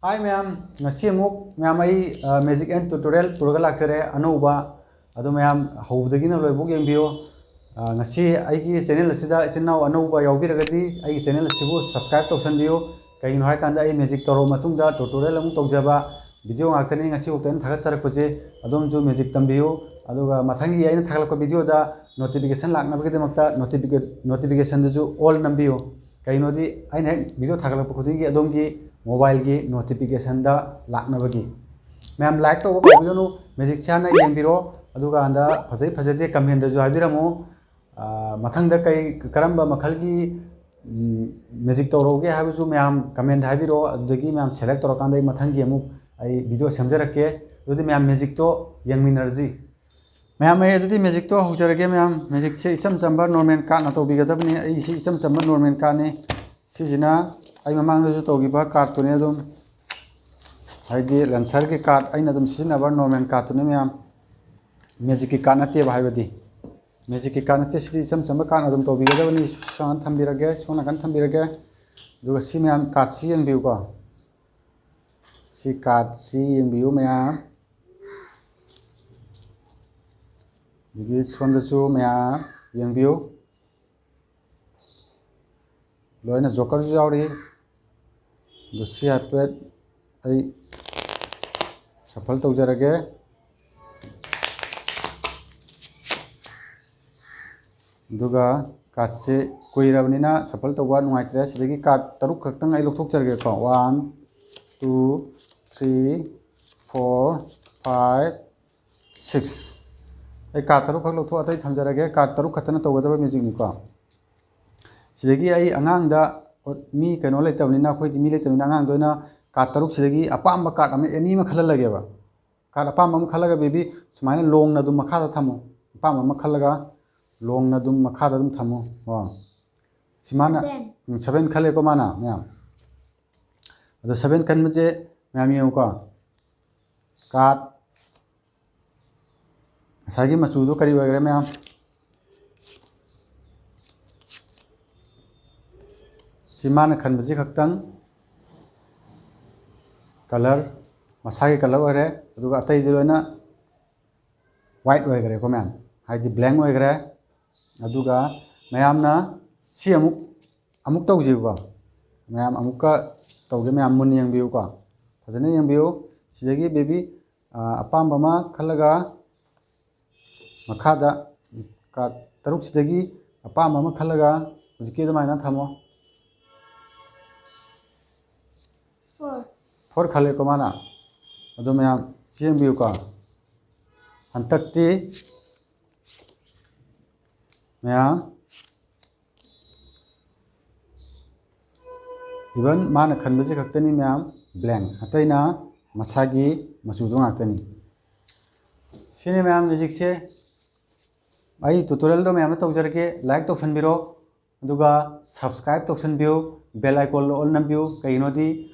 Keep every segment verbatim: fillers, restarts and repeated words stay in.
Hi ꯃꯌꯥꯝ, ꯉꯁꯤ ꯑꯃꯨꯛ ꯃꯌꯥꯝ ꯑꯩ, ꯑ, magic and tutorial ꯄꯨꯔꯒ ꯂꯥꯛꯆꯔꯦ ꯑꯅꯧꯕ꯫ ꯑꯗꯣ ꯃꯌꯥꯝ ꯍꯧꯕꯗꯒꯤꯅ ꯂꯣꯏꯐꯥꯎ ꯌꯦꯡꯕꯤꯌꯨ꯫ ꯑ, ꯉꯁꯤ ꯑꯩꯒꯤ channel ꯑꯁꯤꯗ ꯏꯆꯤꯟ ꯏꯅꯥꯎ ꯑꯅꯧꯕ ꯌꯥꯎꯕꯤꯔꯒꯗꯤ ꯑꯩꯒꯤ channel ꯑꯁꯤꯕꯨ subscribe ꯇꯧꯁꯟꯕꯤꯌꯨ꯫ ꯀꯩꯒꯤꯅꯣ ꯍꯥꯏꯔꯀꯥꯟꯗ ꯑꯩ magic ꯇꯧꯔꯕ ꯃꯇꯨꯡꯗ tutorial ꯑꯃꯨꯛ ꯇꯧꯖꯕ video ꯉꯥꯛꯇꯅꯤ ꯉꯁꯤꯐꯥꯎꯗ ꯑꯩꯅ ꯊꯥꯒꯠꯆꯔꯛꯄꯁꯦ꯫ ꯑꯗꯣꯝꯁꯨ magic ꯇꯝꯕꯤꯌꯨ꯫ ꯑꯗꯨꯒ ꯃꯊꯪꯒꯤ ꯑꯩꯅ ꯊꯥꯒꯠꯂꯛꯄ videoꯗ notification ꯂꯥꯛꯅꯕꯒꯤꯗꯃꯛꯇ notifica-, notificationꯗꯨꯁꯨ all ꯅꯝꯕꯤꯌꯨ꯫ ꯀꯩꯒꯤꯅꯣꯗꯤ ꯑꯩꯅ ꯍꯦꯛ video ꯊꯥꯒꯠꯂꯛꯄ ꯈꯨꯗꯤꯡꯒꯤ ꯑꯗꯣꯝꯒꯤ mobileꯒꯤ notificationꯗ ꯂꯥꯛꯅꯕꯒꯤ꯫ ꯃꯌꯥꯝ like ꯇꯧꯕ ꯀꯥꯎꯕꯤꯒꯅꯨ, magicꯁꯦ ꯍꯥꯟꯅ ꯌꯦꯡꯕꯤꯔꯣ, ꯑꯗꯨꯒ ꯍꯟꯗ ꯐꯖꯩ ꯐꯖꯗꯦ commentꯗꯁꯨ ꯍꯥꯏꯕꯤꯔꯝꯃꯨ꯫ ꯑ, ꯃꯊꯪꯗ ꯀꯩ, ꯀꯔꯝꯕ ꯃꯈꯜꯒꯤ, ꯎꯝ, magic ꯇꯧꯔꯛꯎꯒꯦ ꯍꯥꯏꯕꯁꯨ ꯃꯌꯥꯝ comment ꯍꯥꯏꯕꯤꯔꯛꯑꯣ, ꯑꯗꯨꯗꯒꯤ ꯃꯌꯥꯝ select ꯇꯧꯔꯀꯥꯟꯗ ꯑꯩ ꯃꯊꯪꯒꯤ ꯑꯃꯨꯛ ꯑꯩ video ꯁꯦꯝꯖꯔꯛꯀꯦ꯫ ꯑꯗꯨꯗꯤ ꯃꯌꯥꯝ magicꯇꯣ ꯌꯦꯡꯃꯤꯟꯅꯔꯁꯤ꯫ ꯃꯌꯥꯝ ꯑꯩ ꯑꯗꯨꯗꯤ magicꯇꯣ ꯍꯧꯖꯔꯒꯦ꯫ ꯃꯌꯥꯝ magicꯁꯦ ꯏꯆꯝ ꯆꯝꯕ normal cardꯅ ꯇꯧꯕꯤꯒꯗꯕꯅꯤ꯫ ꯑꯩꯁꯤ ꯏꯆꯝ ꯆꯝꯕ normal cardꯅꯤ꯫ ꯁꯤꯁꯤꯅ ꯑꯩ ꯃꯃꯥꯡꯗꯁꯨ ꯇꯧꯈꯤꯕ cardꯇꯨꯅꯤ꯫ ꯑꯗꯨꯝ ꯍꯥꯏꯗꯤ lancerꯒꯤ card ꯑꯩꯅ ꯑꯗꯨꯝ ꯁꯤꯖꯤꯟꯅꯕ normal cardꯇꯨꯅꯤ ꯃꯌꯥꯝ꯫ Magicꯀꯤ card ꯅꯠꯇꯦꯕ, ꯍꯥꯏꯕꯗꯤ magicꯀꯤ card ꯅꯠꯇꯦ꯫ ꯁꯤꯗꯤ ꯏꯆꯝ ꯆꯝꯕ cardꯅ ꯑꯗꯨꯝ ꯇꯧꯕꯤꯒꯗꯕꯅꯤ꯫ ꯁꯨꯃꯥꯏꯅ ꯊꯝꯕꯤꯔꯒꯦ, ꯁꯣꯝ ꯅꯥꯀꯟ ꯊꯝꯕꯤꯔꯒꯦ꯫ ꯑꯗꯨꯒ ꯁꯤ ꯃꯌꯥꯝ cardꯁꯤ ꯌꯦꯡꯕꯤꯌꯨꯀꯣ꯫ ꯁꯤ cardꯁꯤ ꯌꯦꯡꯕꯤꯌꯨ ꯃꯌꯥꯝ꯫ ꯑꯗꯒꯤ ꯁꯣꯝꯗꯁꯨ ꯃꯌꯥꯝ ꯌꯦꯡꯕꯤꯌꯨ꯫ ꯂꯣꯏꯅ jokerꯁꯨ ꯌꯥꯎꯔꯤ꯫ ꯑꯗꯨ ꯁꯤ ꯍꯥꯏꯐꯦꯠ ꯑꯩ shuffle ꯇꯧꯖꯔꯒꯦ꯫ ꯑꯗꯨꯒ cardꯁꯦ ꯀꯨꯏꯔꯕꯅꯤꯅ shuffle ꯇꯧꯕ ꯅꯨꯡꯉꯥꯏꯇ꯭ꯔꯦ꯫ ꯁꯤꯗꯒꯤ card ꯇꯔꯨꯛ ꯈꯛꯇꯪ ꯑꯩ ꯂꯧꯊꯣꯛꯆꯔꯒꯦꯀꯣ꯫ One, two, three, four, five, six꯫ ꯑꯩ card ꯇꯔꯨꯛ ꯈꯛ ꯂꯧꯊꯣꯛ ꯑꯇꯩ ꯊꯝꯖꯔꯒꯦ꯫ Card ꯇꯔꯨꯛ ꯈꯛꯇꯅ ꯇꯧꯒꯗꯕ magicꯅꯤꯀꯣ꯫ ꯁꯤꯗꯒꯤ ꯑꯩ ꯑꯉꯥꯡꯗ, ꯃꯤ ꯀꯩꯅꯣ ꯂꯩꯇꯕꯅꯤꯅ, ꯑꯩꯈꯣꯏꯗꯤ ꯃꯤ ꯂꯩꯇꯕꯅꯤꯅ, ꯑꯉꯥꯡꯗ ꯑꯣꯏꯅ card ꯇꯔꯨꯛꯁꯤꯗꯒꯤ ꯑꯄꯥꯝꯕ card ꯑꯃ, any ꯑꯃ ꯈꯜꯍꯜꯂꯒꯦꯕ꯫ Card ꯑꯄꯥꯝꯕ ꯑꯃ ꯈꯜꯂꯒ, baby, ꯁꯨꯃꯥꯏꯅ ꯂꯣꯡꯅ ꯑꯗꯨꯝ ꯃꯈꯥꯗ ꯊꯝꯃꯨ꯫ ꯑꯄꯥꯝꯕ ꯑꯃ ꯈꯜꯂꯒ ꯂꯣꯡꯅ ꯑꯗꯨꯝ ꯃꯈꯥꯗ ꯑꯗꯨꯝ ꯊꯝꯃꯨ꯫ ꯀꯣ꯫ ꯁꯤ ꯃꯥꯅ, seven꯫ ꯎꯝ, seven ꯈꯜꯂꯦꯀꯣ ꯃꯥꯅ, ꯃꯌꯥꯝ꯫ ꯑꯗꯣ seven ꯈꯟꯕꯁꯦ ꯃꯌꯥꯝ ꯌꯦꯡꯉꯨꯀꯣ꯫ Card ꯉꯁꯥꯏꯒꯤ ꯃꯆꯨꯗꯣ ꯀꯔꯤ ꯑꯣꯏꯈ꯭ꯔꯦ ꯃꯌꯥꯝ? ꯁꯤ ꯃꯥꯅ ꯈꯟꯕꯁꯤ ꯈꯛꯇꯪ꯫ ꯀꯂꯔ, ꯃꯁꯥꯒꯤ ꯀꯂꯔ ꯑꯣꯏꯔꯦ꯫ ꯑꯗꯨꯒ ꯑꯇꯩꯗꯤ ꯂꯣꯏꯅ ꯋꯥꯏꯠ ꯑꯣꯏꯈ꯭ꯔꯦꯀꯣ ꯃꯌꯥꯝ, ꯍꯥꯏꯗꯤ ꯕ꯭ꯂꯦꯡ ꯑꯣꯏꯈ꯭ꯔꯦ꯫ ꯑꯗꯨꯒ ꯃꯌꯥꯝꯅ ꯁꯤ ꯑꯃꯨꯛ, ꯑꯃꯨꯛ ꯇꯧꯁꯤꯕꯀꯣ꯫ ꯃꯌꯥꯝ ꯑꯃꯨꯛꯀ ꯇꯧꯒꯦ, ꯃꯌꯥꯝ ꯃꯨꯟꯅ ꯌꯦꯡꯕꯤꯌꯨꯀꯣ, ꯐꯖꯅ ꯌꯦꯡꯕꯤꯌꯨ꯫ ꯁꯤꯗꯒꯤ ꯕꯦꯕꯤ, ꯑ, ꯑꯄꯥꯝꯕ ꯑꯃ ꯈꯜꯂꯒ, ꯃꯈꯥꯗ ꯀꯥꯔꯠ ꯇꯔꯨꯛꯁꯤꯗꯒꯤ ꯑꯄꯥꯝꯕ ꯑꯃ ꯈꯜꯂꯒ ꯍꯧꯖꯤꯛꯀꯤ ꯑꯗꯨꯃꯥꯏꯅ ꯊꯝꯃꯣ꯫ Four. ꯐꯣꯔ ꯈꯜꯂꯦꯀꯣ ꯃꯥꯅ꯫ ꯑꯗꯣ ꯃꯌꯥꯝ ꯁꯤ ꯌꯦꯡꯕꯤꯌꯨꯀꯣ꯫ ꯍꯟꯗꯛꯇꯤ ꯃꯌꯥꯝ even ꯃꯥꯅ ꯈꯟꯕꯁꯦ ꯈꯛꯇꯅꯤ ꯃꯌꯥꯝ, ꯕ꯭ꯂꯦꯡ, ꯑꯇꯩꯅ ꯃꯁꯥꯒꯤ ꯃꯆꯨꯗꯣ ꯉꯥꯛꯇꯅꯤ꯫ ꯁꯤꯅꯤ ꯃꯌꯥꯝ ꯃꯦꯖꯤꯛꯁꯦ꯫ ꯑꯩ ꯇ꯭ꯌꯨꯇꯣꯔꯤꯌꯦꯜꯗꯣ ꯃꯌꯥꯝꯅ ꯇꯧꯖꯔꯒꯦ, ꯂꯥꯏꯛ ꯇꯧꯁꯟꯕꯤꯔꯣ, ꯑꯗꯨꯒ ꯁꯕꯁꯀ꯭ꯔꯥꯏꯕ ꯇꯧꯁꯟꯕꯤꯌꯨ, ꯕꯦꯜ ꯑꯥꯏꯀꯣꯟꯗꯣ ꯑꯣꯜ ꯅꯝꯕꯤꯌꯨ꯫ ꯀꯩꯒꯤꯅꯣꯗꯤ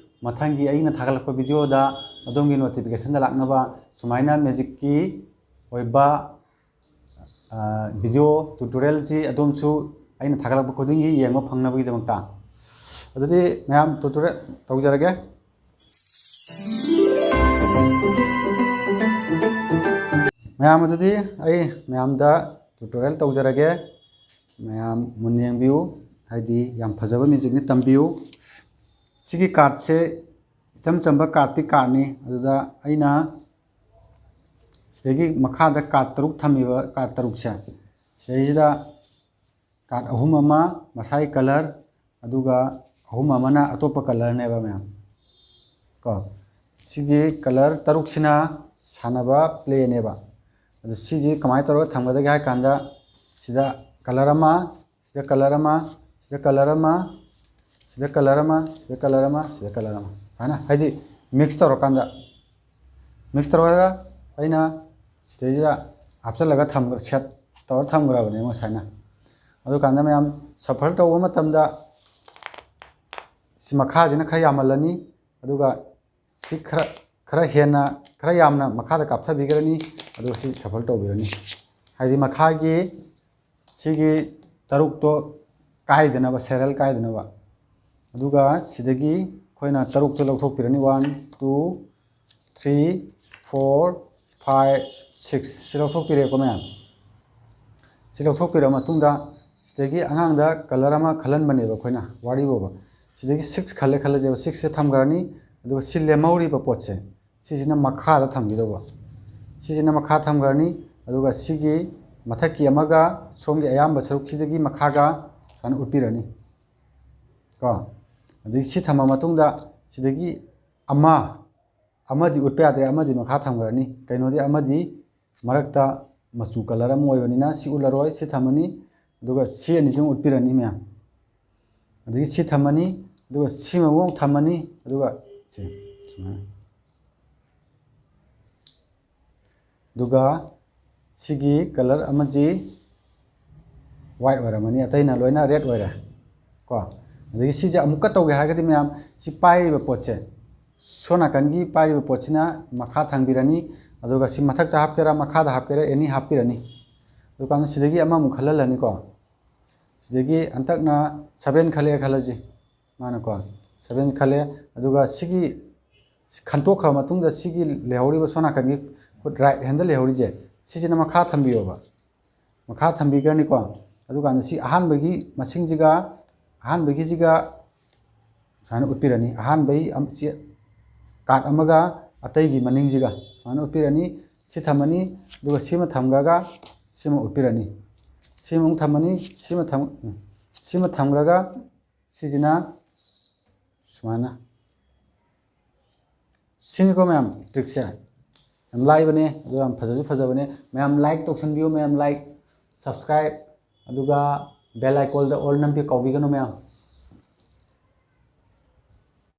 ꯃꯊꯪꯒꯤ ꯑꯩꯅ ꯊꯥꯒꯠꯂꯛꯄ ꯚꯤꯗꯤꯑꯣꯗ ꯑꯗꯣꯝꯒꯤ ꯅꯣꯇꯤꯐꯤꯀꯦꯁꯟꯗ ꯂꯥꯛꯅꯕ ꯁꯨꯃꯥꯏꯅ ꯃꯦꯖꯤꯛꯀꯤ ꯑꯣꯏꯕ ꯚꯤꯗꯤꯑꯣ ꯇ꯭ꯌꯨꯇꯣꯔꯤꯌꯦꯜꯁꯤ ꯑꯗꯣꯝꯁꯨ ꯑꯩꯅ ꯊꯥꯒꯠꯂꯛꯄ ꯈꯨꯗꯤꯡꯒꯤ ꯌꯦꯡꯕ ꯐꯪꯅꯕꯒꯤꯗꯃꯛꯇ꯫ ꯑꯗꯨꯗꯤ ꯃꯌꯥꯝ ꯇ꯭ꯌꯨꯇꯣꯔꯤꯌꯦꯜ ꯇꯧꯖꯔꯒꯦ꯫ ꯃꯌꯥꯝ ꯑꯗꯨꯗꯤ ꯑꯩ ꯃꯌꯥꯝꯗ ꯇ꯭ꯌꯨꯇꯣꯔꯤꯌꯦꯜ ꯇꯧꯖꯔꯒꯦ꯫ ꯃꯌꯥꯝ ꯃꯨꯟꯅ ꯌꯦꯡꯕꯤꯌꯨ, ꯍꯥꯏꯗꯤ ꯌꯥꯝ ꯐꯖꯕ ꯃꯦꯖꯤꯛꯅꯤ, ꯇꯝꯕꯤꯌꯨ꯫ ꯁꯤꯒꯤ ꯀꯥꯔꯠꯁꯦ ꯏꯆꯝ ꯆꯝꯕ ꯀꯥꯔꯠꯇꯤ ꯀꯥꯔꯠꯅꯤ꯫ ꯑꯗꯨꯗ ꯑꯩꯅ ꯁꯤꯗꯒꯤ ꯃꯈꯥꯗ ꯀꯥꯔꯠ ꯇꯔꯨꯛ ꯊꯝꯃꯤꯕ, ꯀꯥꯔꯠ ꯇꯔꯨꯛꯁꯦ, ꯁꯤꯗꯩꯁꯤꯗ ꯀꯥꯔꯠ ꯑꯍꯨꯝ ꯑꯃ ꯃꯁꯥꯒꯤ ꯀꯂꯔ, ꯑꯗꯨꯒ ꯑꯍꯨꯝ ꯑꯃꯅ ꯑꯇꯣꯞꯄ ꯀꯂꯔꯅꯦꯕ ꯃꯌꯥꯝ꯫ ꯀꯣ, ꯁꯤꯒꯤ ꯀꯂꯔ ꯇꯔꯨꯛꯁꯤꯅ ꯁꯥꯟꯅꯕ ꯄ꯭ꯂꯦꯅꯦꯕ꯫ ꯑꯗꯨ ꯁꯤꯁꯤ ꯀꯃꯥꯏꯅ ꯇꯧꯔꯒ ꯊꯝꯒꯗꯒꯦ ꯍꯥꯏ ꯀꯥꯟꯗ, ꯁꯤꯗ ꯀꯂꯔ ꯑꯃ, ꯁꯤꯗ ꯀꯂꯔ ꯑꯃ, ꯁꯤꯗ ꯀꯂꯔ ꯑꯃ, ꯁꯤꯗ ꯀꯂꯔ ꯑꯃ, ꯁꯤꯗ ꯀꯂꯔ ꯑꯃ, ꯁꯤꯗ ꯀꯂꯔ ꯑꯃ, ꯁꯨꯃꯥꯏꯅ, ꯍꯥꯏꯗꯤ, ꯃꯤꯛꯁ ꯇꯧꯔꯀꯥꯟꯗ, ꯃꯤꯛꯁ ꯇꯧꯔꯒ ꯑꯩꯅ ꯁꯤꯗꯩꯁꯤꯗ ꯍꯥꯞꯆꯤꯜꯂꯒ ꯊꯝꯈ꯭ꯔ-, ꯁꯦꯠ ꯇꯧꯔ ꯊꯝꯈ꯭ꯔꯕꯅꯦ ꯉꯁꯥꯏꯅ꯫ ꯑꯗꯨꯀꯥꯟꯗ ꯃꯌꯥꯝ ꯁꯐꯜ ꯇꯧꯕ ꯃꯇꯝꯗ ꯁꯤ ꯃꯈꯥꯁꯤꯅ ꯈꯔ ꯌꯥꯝꯍꯜꯂꯅꯤ, ꯑꯗꯨꯒ ꯁꯤ ꯈꯔ, ꯈꯔ ꯍꯦꯟꯅ, ꯈꯔ ꯌꯥꯝꯅ ꯃꯈꯥꯗ ꯀꯥꯞꯊꯕꯤꯈ꯭ꯔꯅꯤ, ꯑꯗꯨꯒ ꯁꯤ ꯁꯐꯜ ꯇꯧꯕꯤꯔꯅꯤ꯫ ꯍꯥꯏꯗꯤ ꯃꯈꯥꯒꯤ ꯁꯤꯒꯤ ꯇꯔꯨꯛꯇꯣ ꯀꯥꯏꯗꯅꯕ, ꯁꯦꯔꯦꯜ ꯀꯥꯏꯗꯅꯕ꯫ ꯑꯗꯨꯒ ꯁꯤꯗꯒꯤ ꯑꯩꯈꯣꯏꯅ ꯇꯔꯨꯛꯁꯦ ꯂꯧꯊꯣꯛꯄꯤꯔꯅꯤ, one, two, three, four, five, six ꯁꯤ ꯂꯧꯊꯣꯛꯄꯤꯔꯦꯀꯣ ꯃꯌꯥꯝ꯫ ꯁꯤ ꯂꯧꯊꯣꯛꯄꯤꯔ ꯃꯇꯨꯡꯗ ꯁꯤꯗꯒꯤ ꯑꯉꯥꯡꯗ colour ꯑꯃ ꯈꯜꯍꯟꯕꯅꯦꯕ ꯑꯩꯈꯣꯏꯅ, ꯋꯥꯔꯤ ꯐꯥꯎꯕ꯫ ꯁꯤꯗꯒꯤ six ꯈꯜꯂꯦ ꯈꯜꯂꯁꯦꯕ, sixꯁꯦ ꯊꯝꯈ꯭ꯔꯅꯤ꯫ ꯑꯗꯨꯒ ꯁꯤ ꯂꯦꯝꯍꯧꯔꯤꯕ ꯄꯣꯠꯁꯦ ꯁꯤꯁꯤꯅ ꯃꯈꯥꯗ ꯊꯝꯈꯤꯗꯧꯕ꯫ ꯁꯤꯁꯤꯅ ꯃꯈꯥ ꯊꯝꯈ꯭ꯔꯅꯤ꯫ ꯑꯗꯨꯒ ꯁꯤꯒꯤ ꯃꯊꯛꯀꯤ ꯑꯃꯒ ꯁꯣꯝꯒꯤ ꯑꯌꯥꯝꯕ ꯁꯔꯨꯛꯁꯤꯗꯒꯤ ꯃꯈꯥꯒ ꯁꯨꯃꯥꯏꯅ ꯎꯠꯄꯤꯔꯅꯤ ꯀꯣ꯫ ꯑꯗꯒꯤ ꯁꯤ ꯊꯝꯃ ꯃꯇꯨꯡꯗ ꯁꯤꯗꯒꯤ ꯑꯃ, ꯑꯃꯗꯤ ꯎꯠꯄ ꯌꯥꯗ꯭ꯔꯦ, ꯑꯃꯗꯤ ꯃꯈꯥ ꯊꯝꯈ꯭ꯔꯅꯤ꯫ ꯀꯩꯅꯣꯗꯤ ꯑꯃꯗꯤ ꯃꯔꯛꯇ ꯃꯆꯨ colour ꯑꯃ ꯑꯣꯏꯕꯅꯤꯅ ꯁꯤ ꯎꯠꯂꯔꯣꯏ, ꯁꯤ ꯊꯝꯃꯅꯤ꯫ ꯑꯗꯨꯒ ꯁꯤ ꯑꯅꯤꯁꯤ ꯑꯃꯨꯛ ꯎꯠꯄꯤꯔꯅꯤ ꯃꯌꯥꯝ꯫ ꯑꯗꯒꯤ ꯁꯤ ꯊꯝꯃꯅꯤ, ꯑꯗꯨꯒ ꯁꯤꯃ ꯑꯃꯨꯛ ꯊꯝꯃꯅꯤ, ꯑꯗꯨꯒ ꯁꯤ ꯁꯨꯃꯥꯏꯅ꯫ ꯑꯗꯨꯒ ꯁꯤꯒꯤ colour ꯑꯃꯁꯤ white ꯑꯣꯏꯔꯝꯃꯅꯤ, ꯑꯇꯩꯅ ꯂꯣꯏꯅ red ꯑꯣꯏꯔꯦ ꯀꯣ꯫ ꯑꯗꯒꯤ ꯁꯤꯁꯦ ꯑꯃꯨꯛꯀ ꯇꯧꯒꯦ ꯍꯥꯏꯔꯒꯗꯤ ꯃꯌꯥꯝ, ꯁꯤ ꯄꯥꯏꯔꯤꯕ ꯄꯣꯠꯁꯦ, ꯁꯣꯝ ꯅꯥꯀꯟꯒꯤ ꯄꯥꯏꯔꯤꯕ ꯄꯣꯠꯁꯤꯅ ꯃꯈꯥ ꯊꯥꯡꯕꯤꯔꯅꯤ꯫ ꯑꯗꯨꯒ ꯁꯤ ꯃꯊꯛꯇ ꯍꯥꯞꯀꯦꯔꯥ ꯃꯈꯥꯗ ꯍꯥꯞꯀꯦꯔꯥ any ꯍꯥꯞꯄꯤꯔꯅꯤ꯫ ꯑꯗꯨꯀꯥꯟꯗ ꯁꯤꯗꯒꯤ ꯑꯃꯃꯨꯛ ꯈꯜꯍꯜꯂꯅꯤꯀꯣ꯫ ꯁꯤꯗꯒꯤ ꯍꯟꯗꯛꯅ seven ꯈꯜꯂꯦ ꯈꯜꯂꯁꯤ꯫ ꯃꯥꯅꯀꯣ seven ꯈꯜꯂꯦ꯫ ꯑꯗꯨꯒ ꯁꯤꯒꯤ ꯈꯟꯇꯣꯛꯈ꯭ꯔꯕ ꯃꯇꯨꯡꯗ ꯁꯤꯒꯤ ꯂꯩꯍꯧꯔꯤꯕ ꯁꯣꯝ ꯅꯥꯀꯟꯒꯤ ꯈꯨꯠ right handꯗ ꯂꯩꯍꯧꯔꯤꯁꯦ, ꯁꯤꯁꯤꯅ ꯃꯈꯥ ꯊꯝꯕꯤꯌꯣꯕ꯫ ꯃꯈꯥ ꯊꯝꯕꯤꯈ꯭ꯔꯅꯤꯀꯣ꯫ ꯑꯗꯨꯀꯥꯟꯗ ꯁꯤ ꯑꯍꯥꯟꯕꯒꯤ ꯃꯁꯤꯡꯁꯤꯒ, ꯑꯍꯥꯟꯕꯒꯤꯁꯤꯒ ꯁꯨꯃꯥꯏꯅ ꯎꯠꯄꯤꯔꯅꯤ꯫ ꯑꯍꯥꯟꯕꯒꯤ ꯑꯝ-, ꯁꯤ card ꯑꯃꯒ ꯑꯇꯩꯒꯤ ꯃꯅꯤꯡꯁꯤꯒ ꯁꯨꯃꯥꯏꯅ ꯎꯠꯄꯤꯔꯅꯤ꯫ ꯁꯤ ꯊꯝꯃꯅꯤ, ꯑꯗꯨꯒ ꯁꯤꯃ ꯊꯝꯈ꯭ꯔꯒ ꯁꯤꯃ ꯎꯠꯄꯤꯔꯅꯤ꯫ ꯁꯤꯃ ꯑꯃꯨꯛ ꯊꯝꯃꯅꯤ, ꯁꯤꯃ ꯊꯝ-, ꯁꯤꯃ ꯊꯝꯈ꯭ꯔꯒ ꯁꯤꯁꯤꯅ ꯁꯨꯃꯥꯏꯅ꯫ ꯁꯤꯅꯤꯀꯣ ꯃꯌꯥꯝ trickꯁꯦ꯫ ꯌꯥꯝ ꯂꯥꯏꯕꯅꯦ, ꯑꯗꯨꯒ ꯌꯥꯝ ꯐꯖꯁꯨ ꯐꯖꯕꯅꯦ꯫ ꯃꯌꯥꯝ like ꯇꯧꯁꯟꯕꯤꯌꯨ, ꯃꯌꯥꯝ like, subscribe, ꯑꯗꯨꯒ bell iconꯗ all ꯅꯝꯕꯤ ꯀꯥꯎꯕꯤꯒꯅꯨ ꯃꯌꯥꯝ꯫